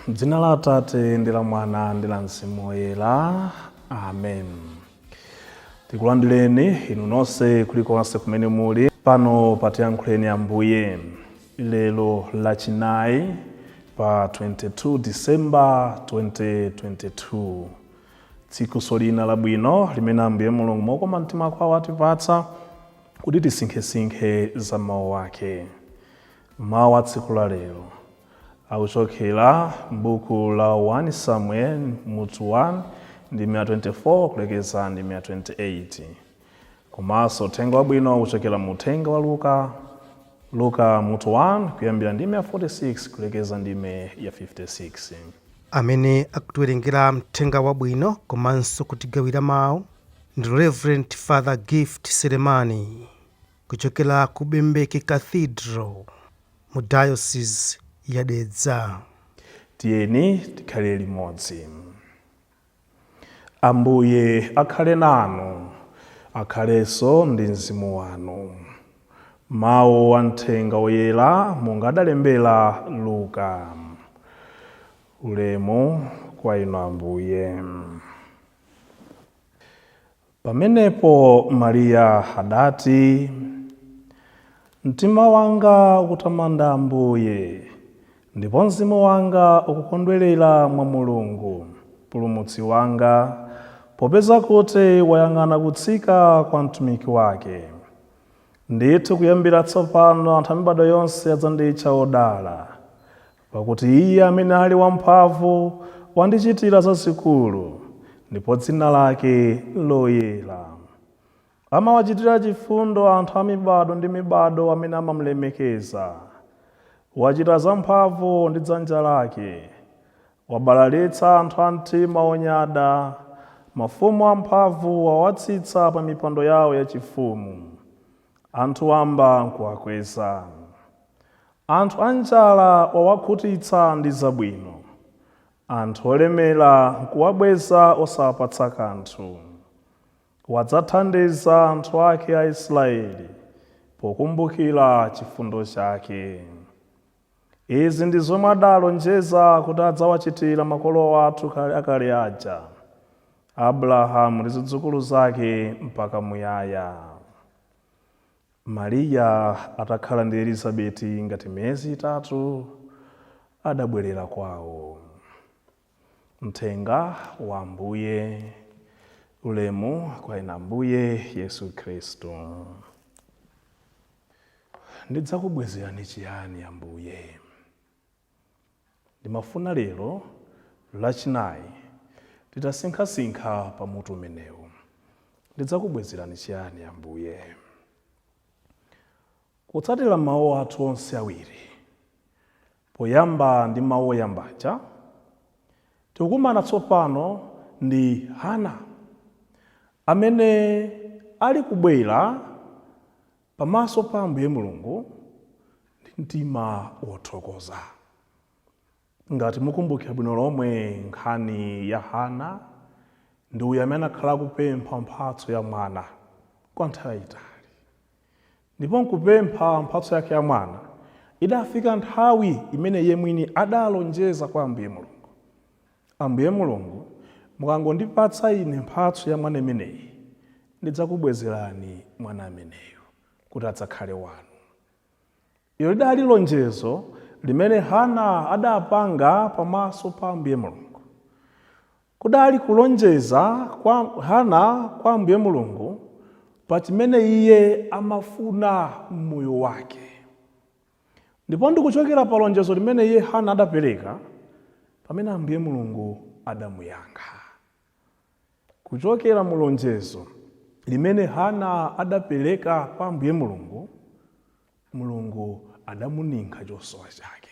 M'dzina la Atate ndi la Mwana ndi la Mzimu Woyera. Amen. Tikulandireni inu nonse kulikonse kumene muli pano pa Tiyankhuleni Ambuye lero Lachinayi pa 22 December 2022. Tsikunso lina labwino limene Ambuye Mulungu mokoma mtima kwawo atipatsa kuti tisinkhesinkhe za mawu ake. Mawu a tsiku la lero akuchokera m'buku la 1 Samuel mutu 1 ndime ya 24 kulekeza ndime ya 28. Komanso uthenga wabwino ukuchokera mu uthenga wa Luka, Luka mutu 1 kuyambira ndime ya 46 kulekeza ndime ya 56. Amene akutiwerengera mthenga wabwino komanso kutigawira mawu ndi Reverend Father Gift Selemani kuchokera ku Bembeke Cathedral mu Diocese ya Dedza. Tiyeni tikhale limodzi. Ambuye akhale nanu, akhalenso ndi mzimu wanu. Mawu a mthenga woyera monga adalembera Luka. Ulemu kwa inu Ambuye. Pamenepo Mariya adati, Mtima wanga ukutamanda Ambuye, ndipo mzimu wanga ukukondwerera mwa Mulungu, Mpulumutsi wanga, popeza kuti wayang'ana kutsika kwa mtumiki wake. Ndithu kuyambira tsopano anthu a mibadwo yonse adzanditcha wodala. Pakuti Iye amene ali wamphamvu wandichitira zazikulu, ndipo dzina lake n'loyera. Amawachitira chifundo anthu a mibadwo ndi mibadwo amene amam'lemekeza. Wachita zamphamvu ndi dzanja lake. Wabalalitsa anthu a mtima wonyada. Mafumu amphamvu wawatsitsa pa mipando yawo yachifumu. Anthu wamba n'kuwakweza. Anthu anjala wawakhutitsa ndi zabwino, anthu olemera n'kuwabweza osawapatsa kanthu. Wadzathandiza anthu ake Aisraeli pokumbukira chifundo chake. Izi ndi zomwe adalonjeza kuti adzawachitira makolo athu akale aja, Abrahamu ndi zidzukulu zake mpaka muyaya. Mariya atakhala ndi Elizabeti ngati miyezi itatu, adabwerera kwao. Mthenga wa Ambuye. Ulemu kwa inu Ambuye Yesu Khristu. Ndidzakubwezerani chiyani Ambuye? Ndimafuna lero Lachinayi titasinkhasinkha pa mutu umenewu. Ndidzakubwezerani chiyani Ambuye? Kutsatira mawu athu onse awiri, poyamba ndi mawu oyamba aja, tikukumana tsopano ndi Hana amene ali kubwera pamaso pa Ambuye Mulungu ndi mtima wothokoza. Ngati mukumbukira bwino lomwe nkhani ya Hana, ndi uyo amene anakhala akupempha mphatso ya mwana kwa nthawi yayitali. Ndipo nkupempha mphatso yake ya mwana, idafika nthawi imene iye mwini adalonjeza kwa Ambuye Mulungu. Ambuye Mulungu, mukangondipatsa ine mphatso ya mwana imeneyi, ndidzakubwezerani mwana ameneyu kuti adzakhale wanu. Ilo lidali lonjezo limene Hana adapanga pamaso pa Ambuye Mulungu. Kudali kulonjeza kwa Hana kwa Ambuye Mulungu pa chimene iye amafuna m'moyo wake. Ndipo ndikuchokera pa lonjezo limene iye Hana adapereka pamene Ambuye Mulungu adamuyankha. Kuchokera mu lonjezo limene Hana adapereka kwa Ambuye Mulungu, Mulungu adamuninkha chosowa chake.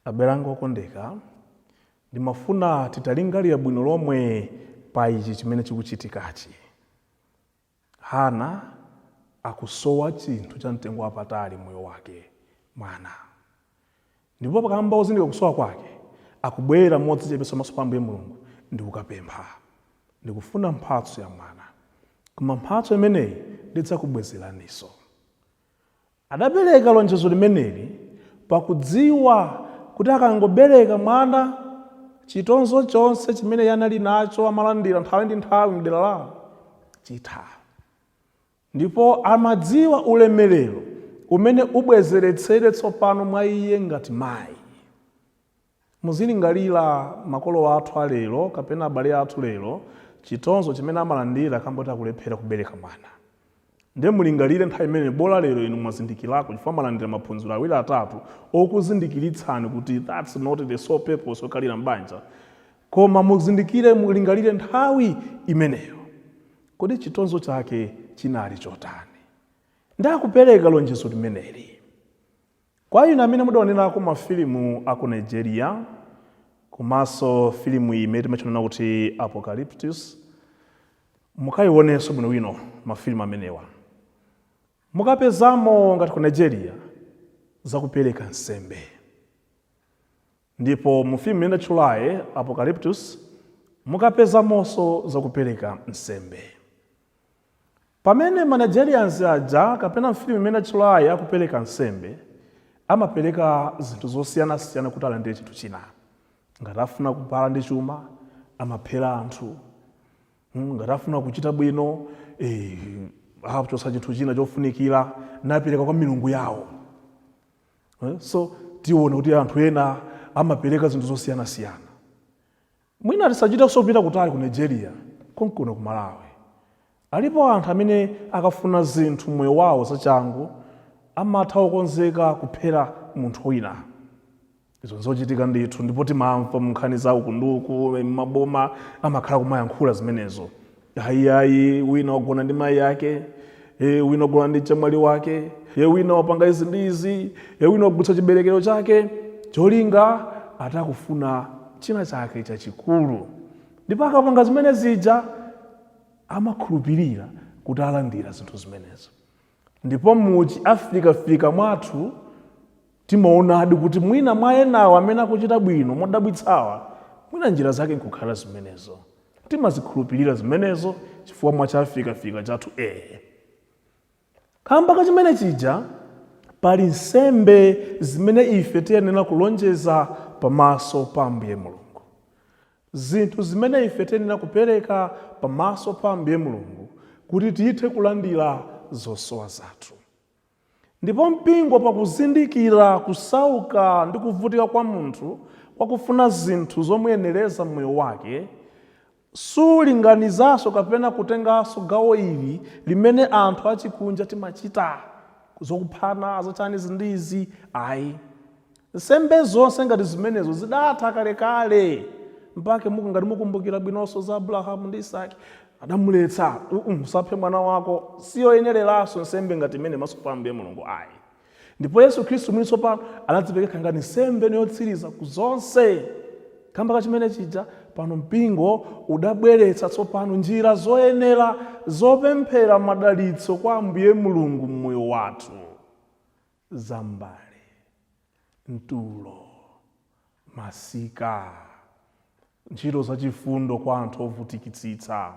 Abale anga okondeka, ndimafuna titalingalira bwino lomwe pa ichi chimene chikuchitikachi. Hana akusowa chinthu cha mtengo wapatali moyo wake, mwana. Ndipo pakamba ozindikira kusowa kwake, akubwera modzichepetsa pamaso pa Ambuye Mulungu ndi kukapempha. Ndikufuna mphatso ya mwana. Koma mphatso imeneyi ndidzakubwezeraninso. Adapereka lonjezo limeneli pakudziwa kuti akangobereka mwana, chitonzo chonse chimene iye anali nacho, amalandira nthawi ndi nthawi mdera lawo, chitha. Ndipo amadziwa ulemerero umene ubwezeretsere tsopano mwa iye ngati mayi. Muzilingalira makolo athu alero kapena abale athu lero, chitonzo chimene amalandira kamboti akulephera kubereka mwana. Ndiye mulingalire nthawi imene bola lero inu mwazindikirako, chifukwa malandira maphunziro awiri atatu okuzindikiritsani kuti that's not the sole purpose yokhalira m'banja. Koma muzindikire, mulingalire nthawi imeneyo, kodi chitonzo chake chinali chotani? Ndakupereka lonjezo limeneli kwa inu amene mudaonerako mafilimu aku Nigeria, komanso filimu iyi imene timachonena kuti Apocalypse. Mukayionenso bwinobwino mafilimu amenewa, mukapezamo ngati ku Nigeria zakupereka nsembe. Ndipo mu filimu imene ndatchulayi, Apocalypse, mukapezamonso zakupereka nsembe. Pamene ma Nigerians aja kapena mfilimu imene ndatchulayi akupereka nsembe, amapereka zinthu zosiyanasiyana kuti alandire chinthu china. Ngati afuna kukhala ndi chuma, amaphera anthu. Ngati afuna kuchita bwino, achotsa chinthu china chofunikira napereka kwa milungu yawo. So tiona kuti anthu ena amapereka zinthu zosiyanasiyana. Mwina tisachitenso kupita kutali ku Nigeria, konkuno ku Malawi alipo anthu amene akafuna zinthu moyo wawo zachangu, amatha kukonzeka kuphera munthu wina. Izo nzochitika ndithu, ndipo timamva mu nkhani za ukunduku maboma amakhala kumayankhula zimenezo. Ayiayi, wina wagona ndi mayi ake, wina wagona ndi chamwali wake, wina wapanga izi ndi izi, wina wagulitsa chiberekero chake, cholinga atakufuna china chake chachikulu. Ndipo akapanga zimene zija, amakhulupirira kuti alandira zinthu zimenezo. Ndipo muchi Afrikafrika mwathu timaonadi kuti mwina mwa enawo amene akuchita bwino modabwitsawa, mwina njira zake nkukhala zimenezo. Timazikhulupirira zimenezo chifukwa mwa cha Afrikafrika chathu. Kamba ka chimene chija, pali nsembe zimene ife tiyenera kulonjeza pamaso pa Ambuye Mulungu, zinthu zimene ife tiyenera kupereka pamaso pa Ambuye Mulungu kuti tithe kulandira zosowa zathu. Ndipo mpingo, pakuzindikira kusauka ndi kuvutika kwa munthu kwakufuna zinthu zomuyenereza moyo wake, sulinganizanso kapena kutenganso gawo ili limene anthu achikunja timachita, zokuphana, zachani, zindizi, ayi. Nsembe zonse ngati zimenezo zidatha kalekale. Mpake ngati mukumbukira bwinonso za Abrahamu ndi Isaki, adamuletsa, "Usaphe mwana wako." Siyoyenereranso nsembe ngati imene maso pa Ambuye Mulungu, ayi. Ndipo Yesu Khristu mwini tsopano anadzipereka ngati nsembe yotsiriza ku zonse. Kamba ka chimene chija, pano mpingo udabweretsa tsopano njira zoyenera zopemphera madalitso kwa Ambuye Mulungu mmoyo wathu: zambale, mtulo, masika, ntchito zachifundo kwa anthu ovutikitsitsa.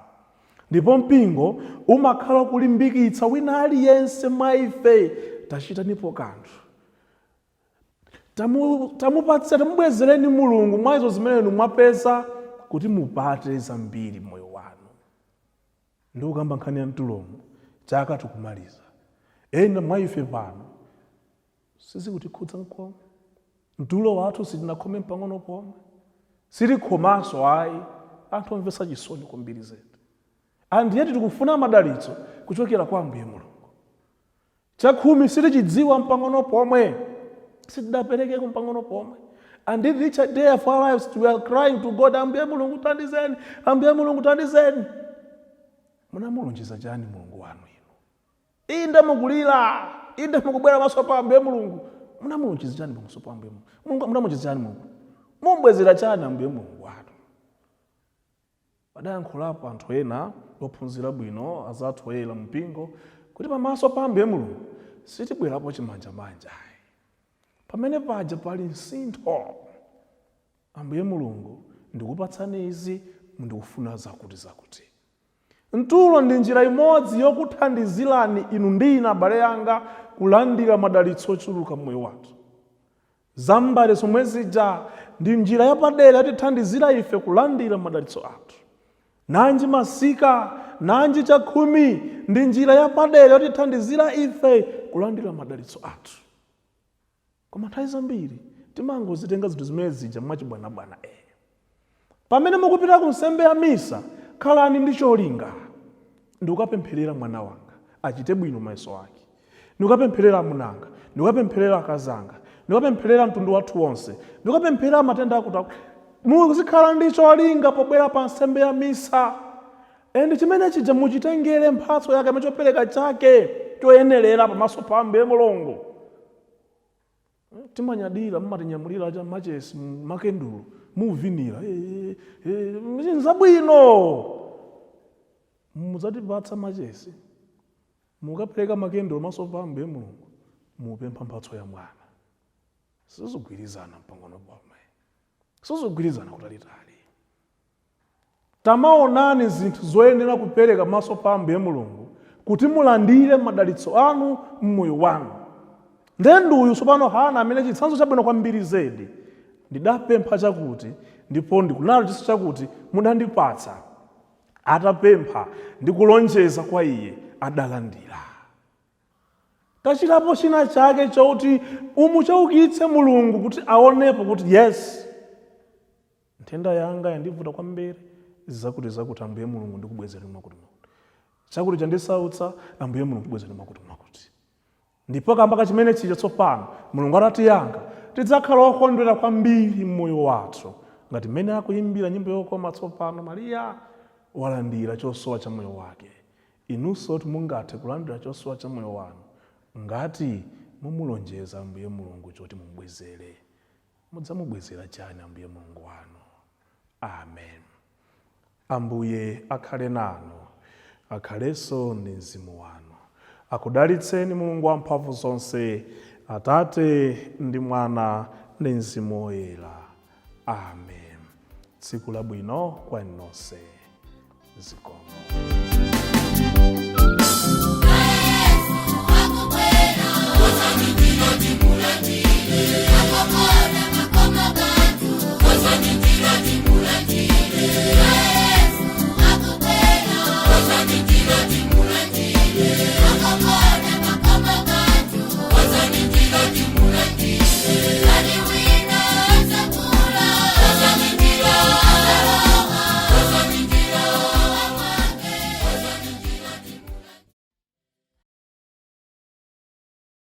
Ndipo mpingo umakhala kulimbikitsa wina aliyense mwa ife, tachitanipo kanthu, tamupatsa, tamubwezereni Mulungu mwa izo zimene inu mwapeza kuti mupate zambiri moyo wanu. Ndikukamba nkhani ya mtulomo, chaka tikumaliza, ena mwa ife pano sizikutikhudza nkomwe. Mtulo wathu sitinakhome pang'ono pomwe, sitikhomanso ayi. Anthu omvetsa chisoni kwambiri zedi. Andiyeti tikufuna madalitso kuchokera kwa Ambuye Mulungu. Chakhumi sitichidziwa mpang'ono pomwe, sitidaperekeko mpang'ono pomwe. And each day of our lives we are crying to God, "Ambuye Mulungu, thandizeni! Ambuye Mulungu, thandizeni!" Munamulonjeza chani Mulungu wanu inu? Inde mukulira, inde mukubwera maso pa Ambuye Mulungu. Munamulonjeza chani pamaso pa Ambuye Mulungu? Mulungu, munamulonjeza chani Mulungu? Mumbwezera chani Ambuye Mulungu wanu? Adayankhulapo anthu ena ophunzira bwino, azathu oyera mpingo, kuti pamaso pa Ambuye Mulungu sitibwerapo chimanjamanja ayi. Pamene paja pali msintho: "Ambuye Mulungu, ndikupatsani izi, ndikufuna zakuti zakuti." Mtulo ndi njira imodzi yokuthandizirani inu ndi ine, abale anga, kulandira madalitso ochuluka mmoyo wathu. Zambale zomwe zija ndi njira yapadera yotithandizira ife kulandira madalitso athu. Nanji masika, nanji chakhumi ndi njira yapadera yotithandizira ife kulandira madalitso athu. Koma nthawi zambiri timangozitenga zinthu zimene zija mwachibwanabwana. Pamene mukupita ku nsembe ya misa, khalani ndi cholinga. Ndikukapempherera mwana wanga achite bwino mayeso ake, ndikukapempherera amunanga, ndikukapempherera akazanga, ndikukapempherera mtundu wathu wonse, ndikukapempherera matenda akuti. Muzikhala ndi cholinga pobwera pa nsembe ya misa, and chimene chija muchitengere mphatso yake, chopereka chake choyenerera pamaso pa Ambuye Mulungu. Timanyadira mmatinyamulira cha machesi, makendulo, muvinira zabwino. Mudzatipatsa machesi, mukapereka makendulo maso pa Ambuye Mulungu, mupempha mphatso ya mwana. Sizigwirizana mpang'ono pomwe, sizigwirizana kutalitali. Tamaonani zinthu zoyenera kupereka maso pa Ambuye Mulungu kuti mulandire madalitso anu mmoyo wanu. Ndenduyu tsopano Hana, amene chitsanzo chabwino kwambiri zedi: "Ndidapempha chakuti ndipo ndikunalo chiso chakuti mudandipatsa." Atapempha ndi kulonjeza kwa iye, adalandira. Tachitapo china chake choti umucheukitse Mulungu kuti aonepo kuti, yes, nthenda yanga yandivuta kwambiri, zakuti zakuti, Ambuye Mulungu, ndikubwezera mwakuti mwakuti, chakuti chandisautsa, Ambuye Mulungu, ndikubwezera mwakuti mwakuti. Ndipo kamba kachimene chija tsopano Mulungu atatiyankha, tidzakhala okondwera kwambiri mmoyo wathu, ngati mmene akuyimbira nyimbo yokoma tsopano: Mariya walandira chosowa cha moyo wake. Inunso mungathe kulandira chosowa cha moyo wanu ngati mumulonjeza Ambuye Mulungu choti mumubwezere. Mudzamubwezera chani Ambuye Mulungu wanu? Amen. Ambuye akhale nanu. Akhalenso ndi mzimu wanu. Akudalitseni Mulungu wamphamvu zonse, Atate ndi Mwana ndi Mzimu Woyera. Amen. Tsiku labwino kwa inu nonse. Zikomo. Yesu akubwera, timulandire.